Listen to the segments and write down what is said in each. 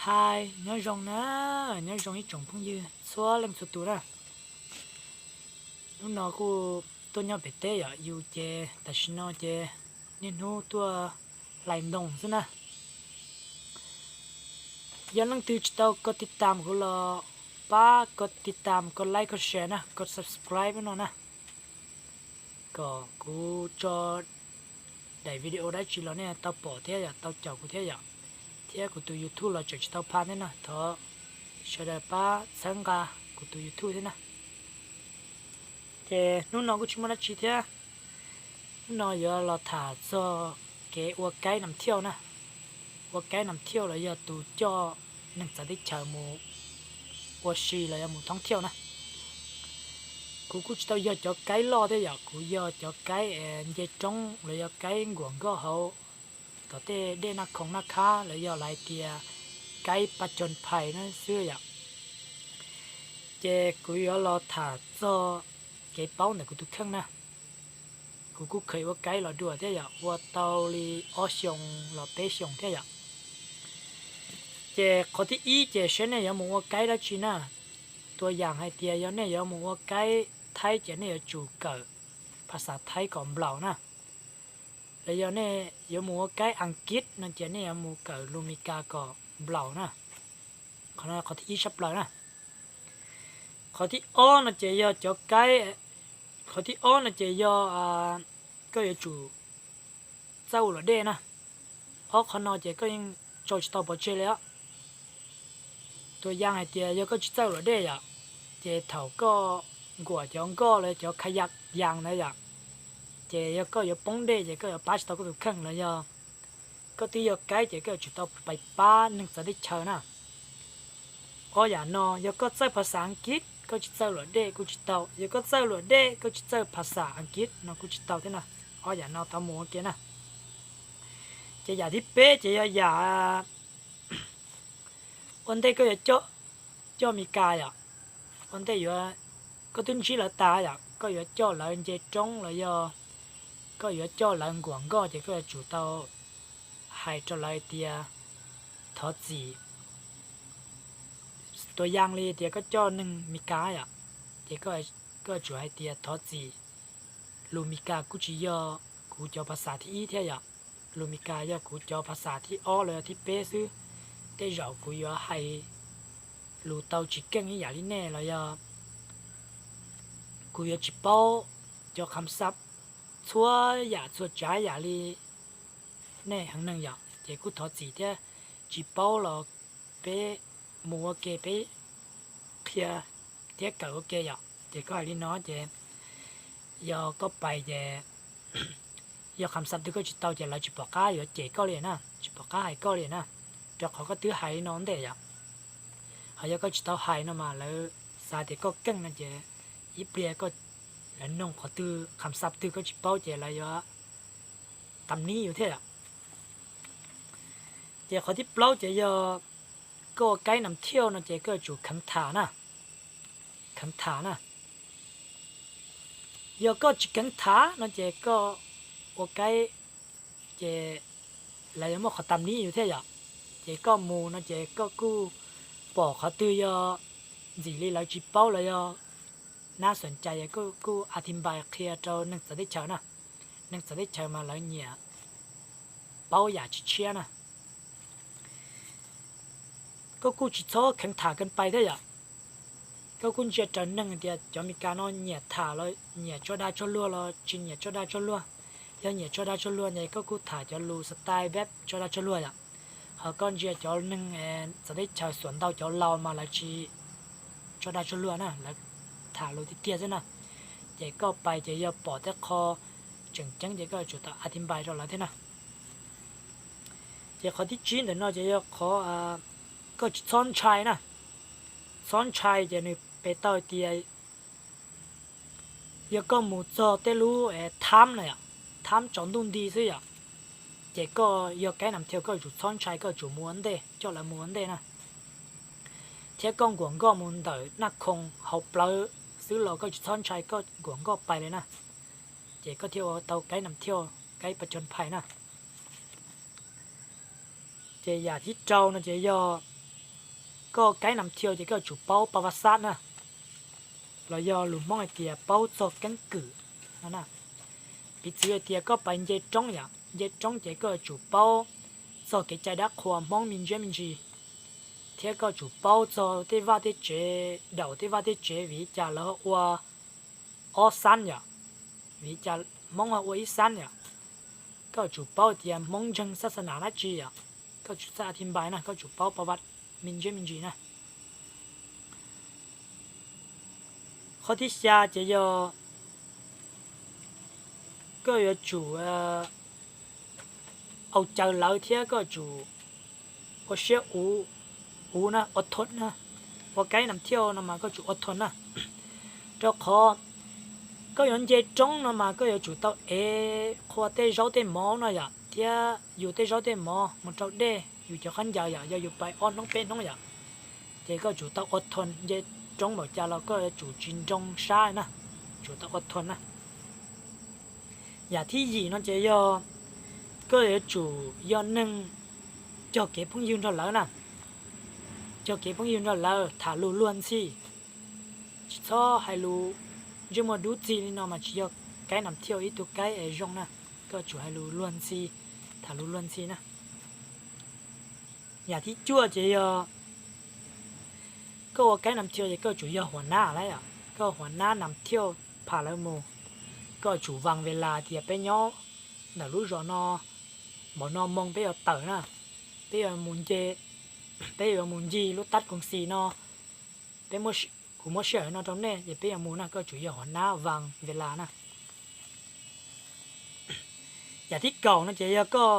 Hais nyob zoo na, nyob zoo ib tsoom phooj ywg txhua leej txhua tus na. Hnub no kuj tuaj nyob pem teb yom, yus ces tam sim no ces niaj hnub tuaj hlais ntoo xwb na. Yog leej twg tsis tau koj tiv tam kuv los pab koj tiv tam, koj like, koj share na, koj subscribe no na, kom kuv tso daim video dab tsi los nej tau pom thiab yom, tau caum kuv thiab yom. Thiab kuv tus YouTube los tseem tsis tau pha thiab na, thov sawv daws pab txhawb nqa kuv tus YouTube thiab na. Ces hnub no kuj tsis muaj dab tsi thiab, hnub no yuav los tham txog kev ua kaib nam thiauj na, ua kaib nam thiauj los yog tus coj neeg txawv teb chaws mus ua si los yog mus thoob thiauj na. Kuv kuj tsis tau yog cov kaib loj thiab yom, kuv yog cov kaib nce roob los yog kaib nkuas nkoj hauv tom tej dej Naj Khoom Naj Khab los yog lawv hais tias kaib pa coos phais na xwb yom. Ces kuv yuav los tham txog kev paub ntawm kuv tus kheej na. Kuv kuj kheev ua kaib los dua thiab yom, ua tau li ob xyoos los peb xyoos thiab yom. Ces qhov thib ib ces saib nej yuav mus ua kaib dab tsi na. Tua yam hais tias yog nej yuav mus ua kaib Thaib ces nej yuav tsum kawm phas xas Thaib kom nplaum na. Los yog nej yuav mus ua kaib Askiv no ces nej yuav mus kawm lus Mes Kas kom nplaum na. Qhov no qhov thib ib tshaj plaws na. Qhov thib ob no ces yog cov kaib, qhov thib ob no ces yog koj yuav tsum txawj ua luam dej na. Ob qhov no ces koj yeej tso tsis tau pov tseg li os. Tua yam hais tias yog koj tsis txawj ua luam dej yom, ces thaum koj nkuam cov nkoj los cov kha ya yas ntawd yom, ces yog koj yuav poob dej ces koj yuav pab tsis tau koj tus kheej los yog koj twb yog kaib ces koj yuav tsum tau pais pab neeg txawv teb chaws na. Ob yam no yog koj txawj phas xas Askiv koj tsis txawj luam dej kuj tsis tau, yog koj txawj luam dej koj tsis txawj phas xas Askiv no kuj tsis tau thiab na. Ob yam no tau mus ua ke na. Ces yam thib peb ces yog yam ua ntej koj yuav coj Mes Kas yom, ua ntej yuav, koj twb ntsib lawv tas yom, koj yuav coj lawv nce roob los yog koj yuav coj lawv nkuam nkoj ces koj yuav tsum tau hais rau lawv tias thov txim. Tua yam li tias koj coj neeg Mes Kas yom, ces koj yuav tsum hais tias thov txim, lus Mes Kas kuj tsis yog kuv cov phas xas thib ib thiab yom, lus Mes Kas yog kuv cov phas xas thib ob los yog thib peb xwb. Tej zaum kuv yuav hais lus tau tsis keej ib yam li nej los yog kuv yuav tsis paub cov kham xab txhua yam txhua tsav yam li nej heev neeg yom, ces kuj thov txim thiab. Tsis paub los peb mus ua ke peb qhia thiab kawm ua ke yom. Ces koj hais li no ces yog koj pais ces yog kham xab twg koj tsis tau ces lawv tsis pom qab yuav cem koj li na, tsis pom qab hais koj li na, rau qhov koj twb hais li no ntej yom. Ho yog koj tsis tau hais no mas lawv xav tias koj keej no ces ib pliag koj, lawv noog qhov twg kham xab twg koj tsis paub ces lawv yuav tam nib yus thiab yom. Ces qhov thib plaub ces yog koj ua kaib nam thiauj no ces koj yuav tsum kheev tham na, kheev tham na. Yog koj tsis kheev tham no ces koj ua kaib ces lawv yuav muaj qhov tam nib yus thiab yom. Ces koj mus no ces koj kuj pom qhov twg yog ntxim li lawv tsis paub los yog nab xom cai, kuj a thi npais qhia rau neeg txawv teb chaws na. Neeg txawv teb chaws mas lawv nyiam paub yam tshiab tshiab na. Koj kuj tsis txhob kheev tham kees pais thiab yom. Koj kuj ntsia raws neeg tias cov Mes Kas no nyiam tham los nyiam tso dag tso luag los tsis nyiam tso dag tso luag. Yog nyiam tso dag tso luag ces koj kuj tham cov lus style beb tso dag tso luag yom. Ho koj ntsia cov neeg txawv teb chaws xuam ntau cov laus mas lawv tsis tso dag tso luag na, lawv tham lus tiag tiag xwb na. Ces koj pais ces yog pom tej qho tseem ceeb ces koj yuav tsum tau a thi npais rau lawv thiab na. Ces qhov thib tsib ntawm no ces yog qhov koj tsis txhob ntshai na. Txhob ntshai ces nws pe tau tias yog koj mus txog tej lub thab na yom, thab tsaus ntuj nti xwb yom, ces koj yog kaib nam thiauj koj yuav tsum txhob ntshai, koj yuav tsum mus ua ntej, coj lawv mus ua ntej na. Thiab koj nkuam nkoj mus ntawm Naj Khoom hauv plawv xwb los koj tsis txhob ntshai, koj nkuam nkoj pais li na. Ces koj thiaj ua tau kaib nam thiauj, kaib pa coos phais na. Ces yam thib rau no ces yog koj kaib nam thiu ces koj yuav tsum paub pa vaj xab na, los yog lus Hmoob hais tias paub txog keeb kwm no na. Piv txwv hais tias koj pais nce roob yom, nce roob ces koj yuav tsum paub txog kev cai dab qhuas Hmoob me ntsis me ntsis, thiab koj yuav tsum paub txog tej vaj tej tsev, daum tej vaj tej tsev vim li cas lawv ho ua ob xab yom, vim li cas Hmoob ho ua ib xab yom. Koj yuav tsum paub tias Hmoob ntseeg xab xa nas dab tsi yom, koj yuav tsum txawj a thi npais na, koj yuav tsum paub pa vaj me ntsis me ntsis na. Qhov thib xya ces yog koj yuav tsum au caw lawv thiab koj yuav tsum ua siab uv, uv na, ua thon na. Ua kaib nam thiu no mas koj yuav tsum ua thon na, rau qhov koj yuav nce roob no mas koj yuav tsum tau ev qhua tej zaub tej mov no yom, thiab yus tej zaub tej mov mus rau dej, yus cov khaub ncaws yom, yog yus pais ob hnub peb hnub yom, ces koj yuav tsum tau ua thon nce roob npaum cas los koj yuav tsum tsis nroo sab na, tsum tau ua thon na. Yam thib yim no ces yog koj yuav tsum yog neeg cog kev phooj ywg nrog lawv na, cog kev phooj ywg nrog lawv tham lus luag ntxhi, tsis txhob hais lus ntsej muag dub txig li no mas tsis yog kaib nam thiu ib tug kaib es zoo na, koj yuav tsum hais lus luag ntxhi, tham lus luag ntxhi na. Yam thib cuaj ces yog koj ua kaib nam thiu ces koj yuav tsum yog huas nab lawm, koj huas nab nam thiu pham lawv mus, koj yuav tsum vas ves las tias peb nyob ntawm lub zos no, npaum no moo peb yuav tawm na, peb yuav mus nce, peb yuav mus ncig lub tab koos xis no, peb, kuv muab sij hawm no rau nej ces peb yuav mus na, koj yuav tsum yog huas nab vas ves las na. Yam thib kaum no ces yog koj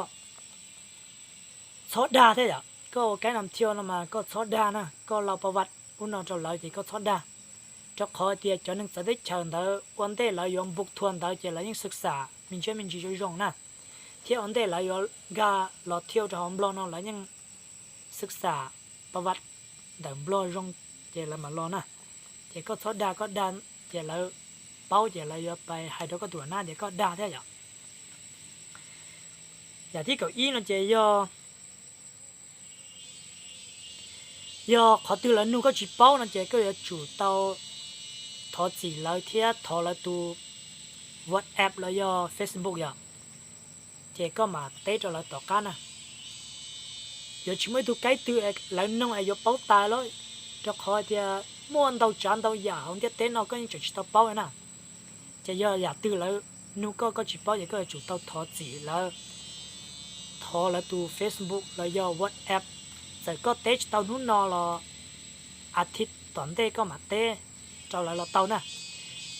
txhob dag thiab yom, koj ua kaib nam thiu no mas koj txhob dag na, koj lau pa vaj ub no rau lawv ces koj txhob dag, rau qhov tias cov neeg txawv teb chaws ntawd ua ntej lawv yuav npu thua ntawd ces lawv yeej xwm xam me ntsis me ntsis zoo zoo na, thiab ua ntej lawv yuav nkag los thiu rau hauv Nplog no lawv yeej xwm xam pa vaj ntawm Nplog zoo ces lawv mam los na. Ces koj txhob dag, koj dag ces lawv paub ces lawv yuav pais hais rau koj tus huas nab tias koj dag thiab yom. Yam thib kaum ib no ces yog, yog qhov twg lawv nug koj tsis paub no ces koj yuav tsum tau thov txim lawv thiab thov lawv tus WhatsApp los yog Facebook yom, ces koj mam teb rau lawv tom qab na. Yuav tsis muaj ib tug kaib twg lawv nug es yuav paub tas lawm, rau qhov tias muaj ntau tsav ntau yam hauv ntiaj teb no koj yeej tseem tsis tau paub na. Ces yog yam twg lawv nug koj koj tsis paub ces koj yuav tsum tau thov txim lawv, thov lawv tus Facebook los yog WhatsApp. Txawm koj teb tsis tau hnub no los a thiv tom ntej koj mam teb rau lawv los tau na.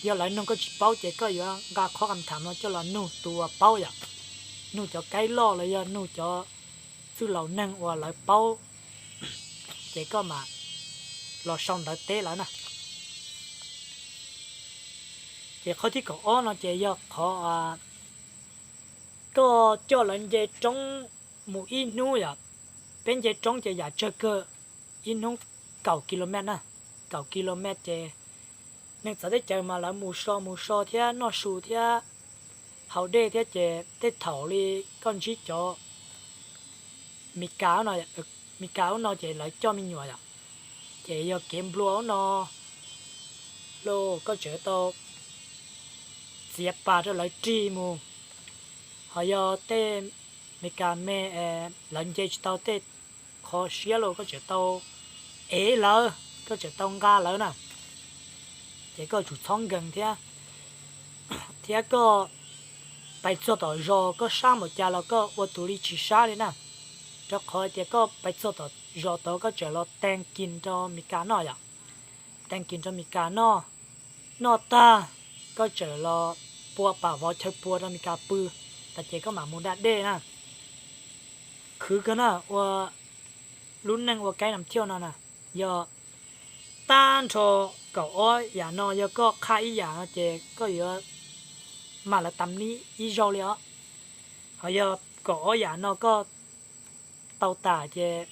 Yog lawv nug koj tsis paub ces koj yuav nqa qhov kam tham no coj los nug tus uas paub yom, nug cov kaib loj los yog nug cov txwj laus neeg uas lawv paub, ces koj mam los sau ntawv teb lawv na. Ces qhov thib kaum ob no ces yog qhov koj coj lawv nce roob mus ib hnub yom. Peb nce roob ces yam tsawg kawg, ib hnub kaum kilomet na, kaum kilomet ces neeg txawv teb chaws mas lawv mus so mus so thiab noj su thiab haus dej thiab ces tej thaum li koj ntsib cov Mes Kas, Mes Kas ub no ces lawv coj me nyuam yom, ces yog kev nplua ub no los koj tseem tau txiav pas rau lawv rig mus. Ho yog tej Mes Kas me, lawv nce tsis tau tej qhov siab los koj tseem tau ev lawv, koj tseem tau nqa lawv na. Ces koj tsum txhob nkees thiab, thiab koj pais txog tom zos koj sab npaum cas los koj ua tus li tsis sab li na. Rau qhov tias koj pais txog tom zos tod koj tseem los tee kis rau Mes Kas noj yom, tee kis rau Mes Kas noj, noj tag koj tseem los pua pam vov chaw pua rau Mes Kas pw, tas ces koj mam mus da dej na. Khwv kawg na, ua lub neej ua kaib nam thiaj no na, yog tag nrho kaum ob yam no yog koj qhaj ib yam no ces koj yuav mag lawv tam nib ib zaug li os. Ho yog kaum ob yam no koj tau tas ces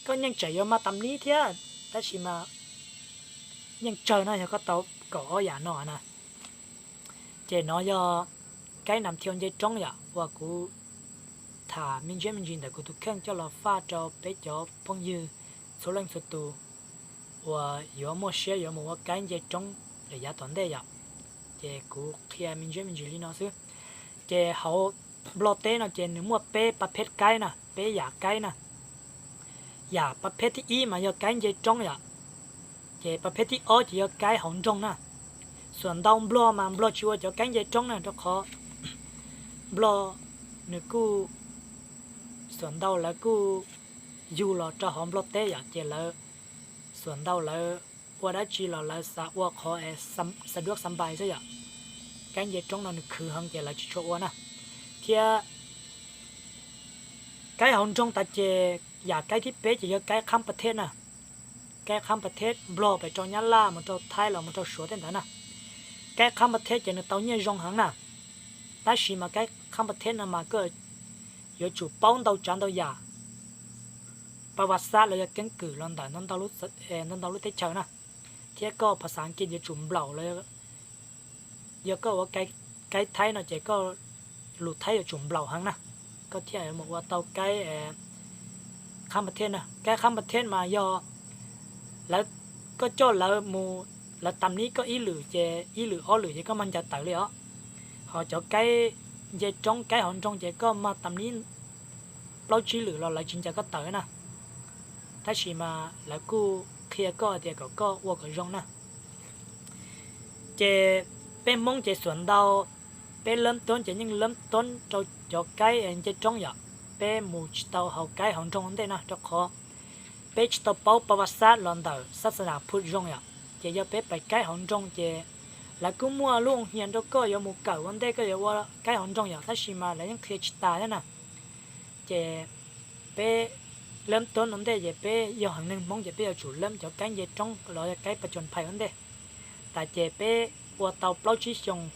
koj yeej tseem yuav mag tam nib thiab, tab sis mas yeej tsawg no yog koj tau kaum ob yam no na. Ces no yog kaib nam thiaj nce roob yom uas kuv tham me ntsis me ntsis ntawm kuv tus kheej coj los faj rau peb cov phooj ywg txhua leej txhua tus uas yuav muaj siab yuav mus ua kaib nce roob lawm yav tom ntej yom. Ces kuv qhia me ntsis me ntsis li no xwb. Ces hauv Nplog teb no ces nws muaj peb pa phej kaib na, peb yam kaib na. Yam pa phej thib ib mas yog kaib nce roob yom. Ces pa phej thib ob ces yog kaib hauv nroog na. Xuam ntau Nplog mas Nplog tsis ua cov kaib nce roob na, rau qhov Nplog nws kuj, xuam ntau lawv kuj yug los rau hauv Nplog teb yom, ces lawv, xuam ntau lawv ua dab tsi los lawv xav ua qhov es xa duab xa npai xwb yom. Kaib nce roob no nws khwv heev ces lawv tsis tshua ua na. Thiab kaib hauv nroog tas ces yam kaib thib peb ces yog kaib qhab pa thej na. Kaib qhab pa thej Nplog pem rau Nyab Laj mus rau Thaib los mus rau Suav tej ntawd na. Kaib qhab pa thej ces nws tau nyiaj zoo heev na. Tab sis mas kaib qhab pa thej no mas koj yuav tsum paub ntau tsav ntau yam, pa va xab los yog keeb kwm los ntawm ntau ntau lub teb chaws na. Thiab koj phas xas Askiv yuav tsum nplaum los, yog koj ua kaib Thaib no ces koj lus Thaib yuav tsum nplaum heev na, koj thiaj mus ua tau kaib qhab pa thej na. Kaib qhab pa thej mas yog lawv, koj coj lawv mus, lawv tam nib koj ib lwm ces ib lwm ob lwm ces koj mag ncaws tawm li os. Ho cov kaib nce roob kaib hauv nroog ces koj mag tam nib plaub tsib lwm los lawv tsis ncaws koj tawm na. Tab sis mas lawv kuj qhia koj tias kom koj ua kom zoo na. Ces peb Hmoob ces xuam ntau, peb lab toob ces yeej lab toob rau cov kaib nce roob yom. Peb mus tsis tau hauv kaib hauv nroog ua ntej na, rau qhov peb tsis tau paub pa va xab los ntawm xab xa nas phum zoo yom. Ces yog peb pais kaib hauv nroog ces lawv kuj muaj lub oo hias rau koj yuav mus kawm ua ntej koj yuav ua kaib hauv nroog yom, tab sis mas lawv yeej qhia tsis tas thiab na. Ces peb lab toob ua ntej ces peb yog haiv neeg Hmoob ces peb yuav tsum lab cov kaib nce roob los yog kaib pa cos phais ua ntej. Tas ces peb ua tau plaub tsib xyoos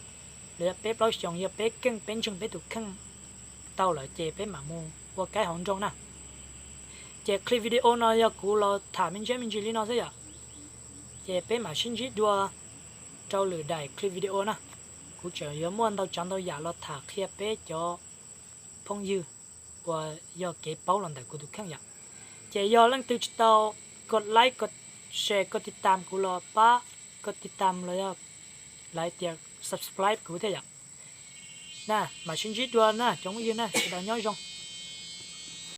los yog peb plaub xyoos yog peb keej peb ntseeg peb tus kheej tau lawm ces peb mam mus ua kaib hauv nroog na. Ces clip video no yog kuv los tham me ntsis me ntsis li no xwb yom. Ces peb mam sib ntsib dua rau lwm daim clip video na. Kuv tseem yuav muaj ntau tsav ntau yam los tham qhia peb cov phooj ywg uas yog kev paub los ntawm kuv tus kheej yom. Ces yog leej twg tsis tau koj like, koj share, koj tiv tam kuv los pab koj tiv tam los yog lawv tias subscribe kuv thiab yom. Na, mam sib ntsib dua na cov phooj ywg na, sawv daws nyob zoo.